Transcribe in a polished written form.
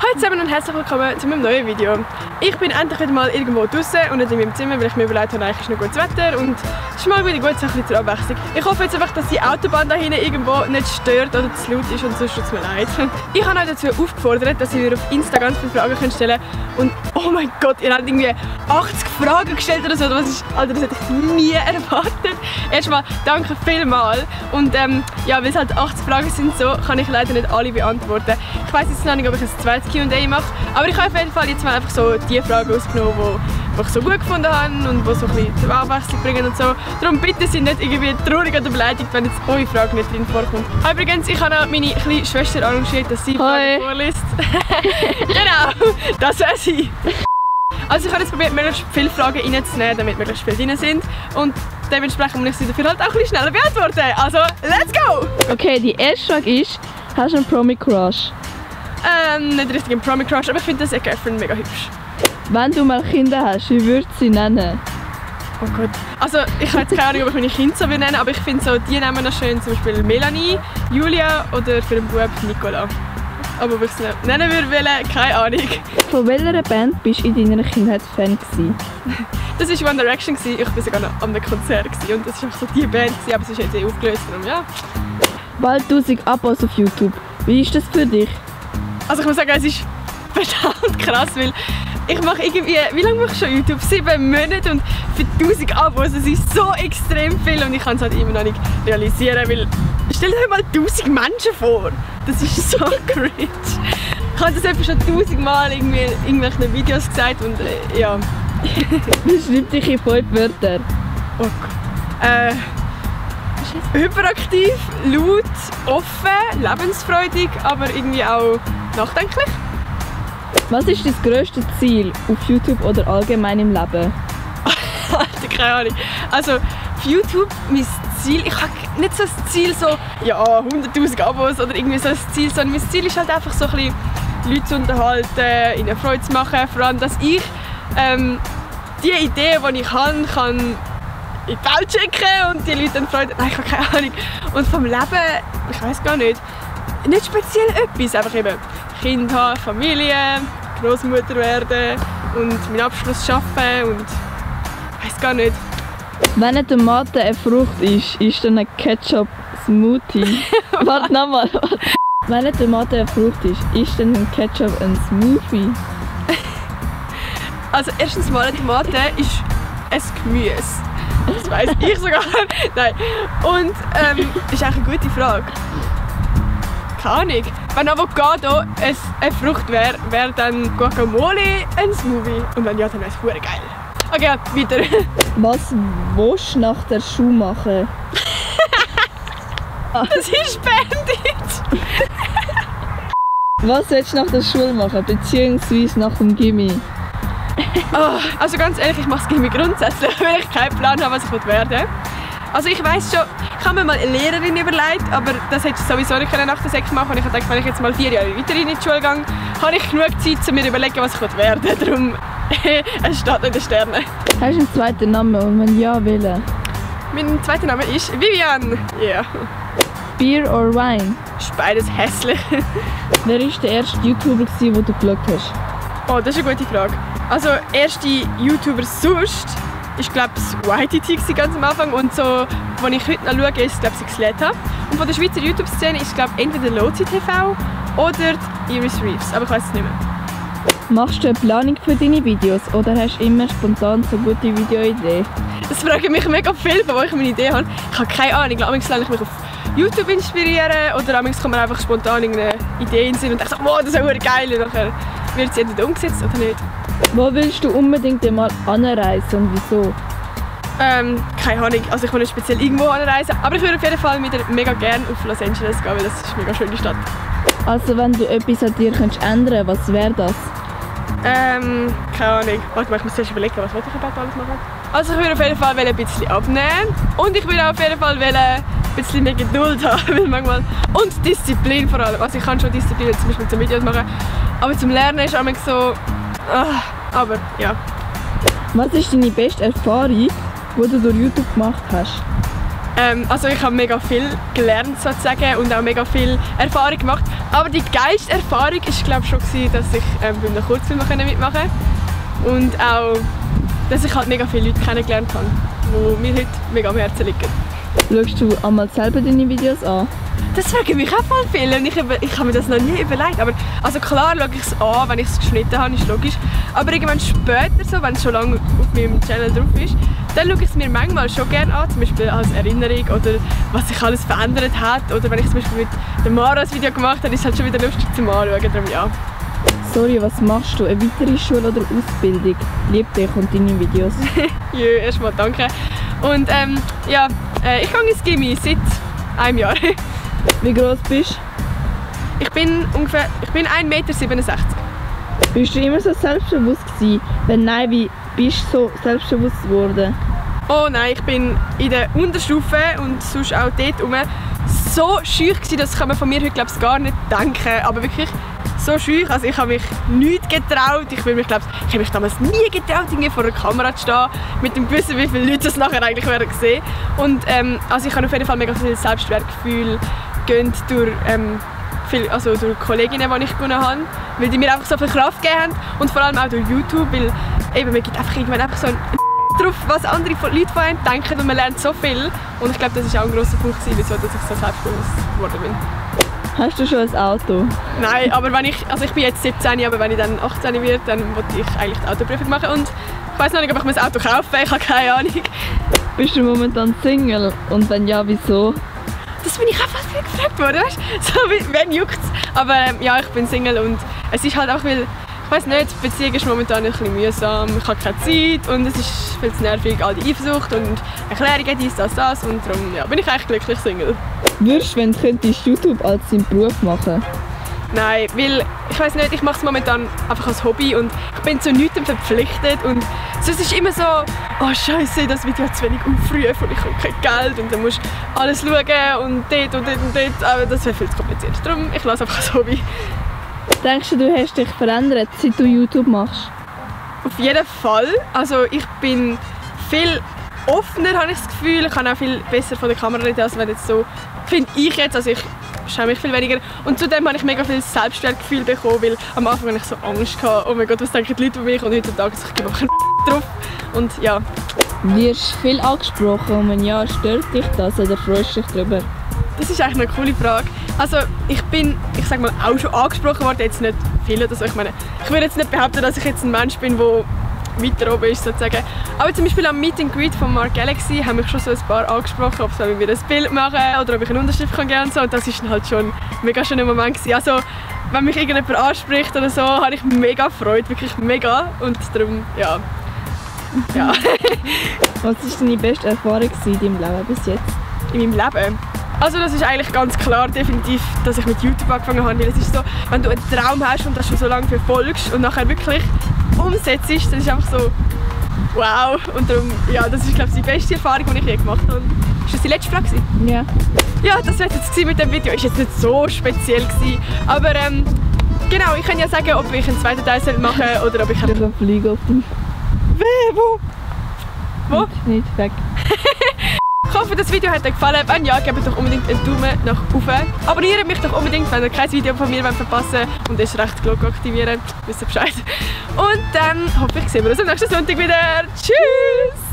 Hallo zusammen und herzlich willkommen zu meinem neuen Video. Ich bin endlich wieder mal irgendwo draußen und nicht in meinem Zimmer, weil ich mir überlegt habe, eigentlich ist noch gutes Wetter und es ist mal wieder gut, so ein bisschen zur Abwechslung. Ich hoffe jetzt einfach, dass die Autobahn da hinten irgendwo nicht stört oder zu laut ist und sonst tut es mir leid. Ich habe euch dazu aufgefordert, dass ihr mir auf Insta ganz viele Fragen stellen könnt und oh mein Gott, ihr habt irgendwie 80 Fragen gestellt oder so, das ist, Alter, das hätte ich nie erwartet. Erstmal danke vielmals und ja, weil es halt 80 Fragen sind, so kann ich leider nicht alle beantworten. Ich weiss jetzt noch nicht, ob ich ein zweites Q&A mache, aber ich habe auf jeden Fall jetzt mal einfach so die Fragen ausgenommen, die ich so gut gefunden habe und die so ein bisschen zur Abwechslung bringen und so. Darum bitte sind nicht irgendwie traurig oder beleidigt, wenn jetzt eure Frage nicht drin vorkommt. Übrigens, ich habe auch meine kleine Schwester arrangiert, dass sie Fragen vorliest. Genau, das wäre sie. Also ich habe jetzt probiert, möglichst viele Fragen reinzunehmen, damit möglichst viele drin sind. Und dementsprechend muss ich sie dafür halt auch ein bisschen schneller beantworten. Also, let's go! Okay, die erste Frage ist, hast du einen Promi-Crush? Nicht richtig ein Promi-Crush, aber ich finde das Girlfriend mega hübsch. Wenn du mal Kinder hast, wie würdest du sie nennen? Oh Gott. Also ich habe jetzt keine Ahnung, ob ich meine Kinder so nennen will, aber ich finde so, die Namen noch schön, zum Beispiel Melanie, Julia oder für den Bub Nicola. Aber ob ich es nennen würde, keine Ahnung. Von welcher Band bist du in deiner Kindheit Fan gewesen? Das war One Direction, ich war sogar noch an einem Konzert und das war einfach so die Band, aber es ist jetzt aufgelöst. Darum, ja. Bald 1000 Abos auf YouTube. Wie ist das für dich? Also ich muss sagen, es ist verdammt krass, weil ich mache irgendwie, wie lange mache ich schon YouTube? 7 Monate und für 1000 Abos, das ist so extrem viel und ich kann es halt immer noch nicht realisieren, weil stell dir mal 1000 Menschen vor, das ist so cringe. Ich habe das etwa schon 1000 Mal in irgendwelchen Videos gesagt und ja. Beschreib dich in 5 Wörtern. Oh Gott. Hyperaktiv, laut, offen, lebensfreudig, aber irgendwie auch nachdenklich. Was ist dein grösstes Ziel auf YouTube oder allgemein im Leben? Alter, keine Ahnung. Also auf YouTube, mein Ziel, ich habe nicht so das Ziel so, ja, 100'000 Abos oder irgendwie so ein Ziel, sondern mein Ziel ist halt einfach so ein bisschen Leute zu unterhalten, ihnen Freude zu machen, vor allem, dass ich die Ideen, die ich habe, kann in die Welt schicken und die Leute dann Freude. Nein, ich habe keine Ahnung. Und vom Leben, ich weiß gar nicht. Nicht speziell etwas, einfach eben Kind haben, Familie, Großmutter werden und meinen Abschluss schaffen und ich weiß gar nicht. Wenn eine Tomate eine Frucht ist dann ein Ketchup-Smoothie. Warte nochmal. Wenn eine Tomate eine Frucht ist dann ein Ketchup ein Smoothie? Also erstens mal, eine Tomate ist ein Gemüse. Das weiss ich sogar. Nein. Und ist eigentlich eine gute Frage. Keine Ahnung. Wenn Avocado eine Frucht wäre, wäre dann Guacamole ein Smoothie. Und wenn ja, dann wäre es verdammt geil. Okay, ja, weiter. Was willst du nach der Schule machen? Das ist Bandit! Was willst du nach der Schule machen, beziehungsweise nach dem Gymi? Oh, also ganz ehrlich, ich mache das Gymi grundsätzlich, weil ich keinen Plan habe, was ich werden will. Also ich weiss schon, ich habe mir mal eine Lehrerin überlegt, aber das hätte ich sowieso nicht nach der Sek machen. Und ich habe gedacht, wenn ich jetzt mal 4 Jahre weiter in die Schule gehe, habe ich genug Zeit, um mir zu überlegen, was ich werden will. Darum, es steht in den Sternen. Hast du einen zweiten Namen und wenn ja, welchen? Mein zweiter Name ist Vivian. Yeah. Beer or Wine? Ist beides hässlich. Wer war der erste YouTuber, den du geschaut hast? Oh, das ist eine gute Frage. Also, erste YouTuber sonst ist, glaube ich, YTT ganz am Anfang und so, wenn ich heute noch schaue, ist, glaube ich, Xleta. Und von der Schweizer YouTube-Szene ist, glaube ich, entweder Lozi TV oder Iris Reeves, aber ich weiß es nicht mehr. Machst du eine Planung für deine Videos oder hast du immer spontan so gute Videoideen? Das fragen mich mega viel, wo ich meine Idee habe. Ich habe keine Ahnung, manchmal lasse ich mich auf YouTube inspirieren oder manchmal kommt mir einfach spontan eine Idee in den Sinn und denke so, wow, das ist ja geil, und nachher wird sie entweder umgesetzt oder nicht. Wo willst du unbedingt einmal anreisen und wieso? Keine Ahnung, also ich will nicht speziell irgendwo anreisen, aber ich würde auf jeden Fall wieder mega gerne auf Los Angeles gehen, weil das ist eine mega schöne Stadt. Also wenn du etwas an dir ändern könntest, was wäre das? Keine Ahnung. Warte mal, ich muss zuerst überlegen, was ich überhaupt alles machen. Also ich würde auf jeden Fall ein bisschen abnehmen und ich würde auf jeden Fall ein bisschen mehr Geduld haben, weil manchmal und Disziplin vor allem. Also ich kann schon Disziplin zum Beispiel zum Videos machen, aber zum Lernen ist es so, aber ja. Was ist deine beste Erfahrung, die du durch YouTube gemacht hast? Also ich habe mega viel gelernt sozusagen und auch mega viel Erfahrung gemacht. Aber die geilste Erfahrung war, glaube ich, schon gewesen, dass ich bei einem Kurzfilm mitmachen konnte. Und auch, dass ich halt mega viele Leute kennengelernt habe, die mir heute mega am Herzen liegen. Schaust du einmal selber deine Videos an? Das fragen mich auch voll viele und ich habe mir das noch nie überlegt. Aber also klar schaue ich es an, wenn ich es geschnitten habe, ist logisch. Aber irgendwann später, so, wenn es schon lange auf meinem Channel drauf ist, dann schaue ich es mir manchmal schon gerne an, zum Beispiel als Erinnerung oder was sich alles verändert hat. Oder wenn ich zum Beispiel mit der Mara ein Video gemacht habe, ist es halt schon wieder lustig zum Anschauen. Darum ja. Sorry, was machst du? Eine weitere Schule oder Ausbildung? Lieb dich und deine Videos. Jö, erstmal danke. Und ja, ich gehe ins Gymi seit einem Jahr. Wie groß bist du? Ich bin 1,67 Meter. Bist du immer so selbstbewusst gewesen? Wenn nein, wie bist du so selbstbewusst geworden? Oh nein, ich bin in der Unterstufe und sonst auch dort rum so scheu gewesen, das kann man von mir heute glaube ich gar nicht denken. Aber wirklich so scheu, also ich habe mich nicht getraut. Ich habe mich damals nie getraut, irgendwie vor der Kamera zu stehen, mit dem Gewissen, wie viele Leute das nachher eigentlich werden sehen. Und also ich habe auf jeden Fall mega viel Selbstwertgefühl gönnt durch durch Kolleginnen, die ich gewonnen habe, weil die mir einfach so viel Kraft gegeben haben und vor allem auch durch YouTube, weil eben, man gibt einfach irgendwann einfach so ein drauf, was andere Leute von einem denken und man lernt so viel und ich glaube, das war auch ein grosser Punkt, wieso dass ich so selbstbewusst geworden bin. Hast du schon ein Auto? Nein, aber ich bin jetzt 17, aber wenn ich dann 18 werde, dann wollte ich eigentlich die Autoprüfung machen und ich weiß noch nicht, ob ich mir ein Auto kaufe, ich habe keine Ahnung. Bist du momentan Single und wenn ja, wieso? Das bin ich auch fast viel gefragt worden, weißt du? So, wen juckt's? Aber ja, ich bin Single und es ist halt auch, weil, ich weiß nicht, die Beziehung ist momentan ein bisschen mühsam, ich habe keine Zeit und es ist viel zu nervig, all die Eifersucht und Erklärungen, dies, das und darum ja, bin ich eigentlich glücklich Single. Würdest du, wenn du könntest, YouTube als deinen Beruf machen? Nein, weil ich weiß nicht, ich mache es momentan einfach als Hobby und ich bin zu nichts verpflichtet und sonst ist immer so, oh Scheiße, das Video hat zu wenig Aufrufe und ich habe kein Geld und dann musst du alles schauen und dort und dort und dort, aber das wäre viel zu kompliziert. Darum, ich lasse einfach als Hobby. Denkst du, du hast dich verändert, seit du YouTube machst? Auf jeden Fall, also ich bin viel offener, habe ich das Gefühl, ich kann auch viel besser von der Kamera reden, als wenn jetzt so, finde ich jetzt, also ich schäme mich viel weniger. Und zudem habe ich mega viel Selbstwertgefühl bekommen, weil am Anfang hatte ich so Angst gehabt, oh mein Gott, was denken die Leute über mich und heutzutage ich gebe einfach drauf. Und ja. Wirst du viel angesprochen und wenn ja, stört dich das oder freust du dich darüber? Das ist eigentlich eine coole Frage. Also ich bin, ich sag mal, auch schon angesprochen worden, jetzt nicht viel oder so. Ich meine, ich würde jetzt nicht behaupten, dass ich jetzt ein Mensch bin, der weiter oben ist sozusagen. Aber zum Beispiel am Meet and Greet von Mark Galaxy haben mich schon so ein paar angesprochen, ob sie mir ein Bild machen oder ob ich eine Unterschrift kann geben und so. Und das ist halt schon ein mega schöner Moment gewesen. Also wenn mich irgendjemand anspricht oder so, habe ich mega Freude, wirklich mega. Und darum, ja. Was war deine beste Erfahrung in deinem Leben bis jetzt? In meinem Leben? Also das ist eigentlich ganz klar definitiv, dass ich mit YouTube angefangen habe, weil es ist so, wenn du einen Traum hast und das schon so lange verfolgst und nachher wirklich umsetzt, dann ist es einfach so wow. Und darum, ja, das ist glaube ich die beste Erfahrung, die ich je gemacht habe. Ist das die letzte Frage? Ja. Ja, das war jetzt mit dem Video. Ist jetzt nicht so speziell gewesen, aber genau, ich kann ja sagen, ob ich einen zweiten Teil machen soll oder ob ich einen Flieger auf dem... Wo? Nicht weg. Ich hoffe, das Video hat euch gefallen. Wenn ja, gebt doch unbedingt einen Daumen nach oben. Abonniert mich doch unbedingt, wenn ihr kein Video von mir verpassen wollt. Und erst recht die Glocke aktivieren. Wisst ihr Bescheid. Und dann hoffe ich, sehen wir uns am nächsten Sonntag wieder. Tschüss!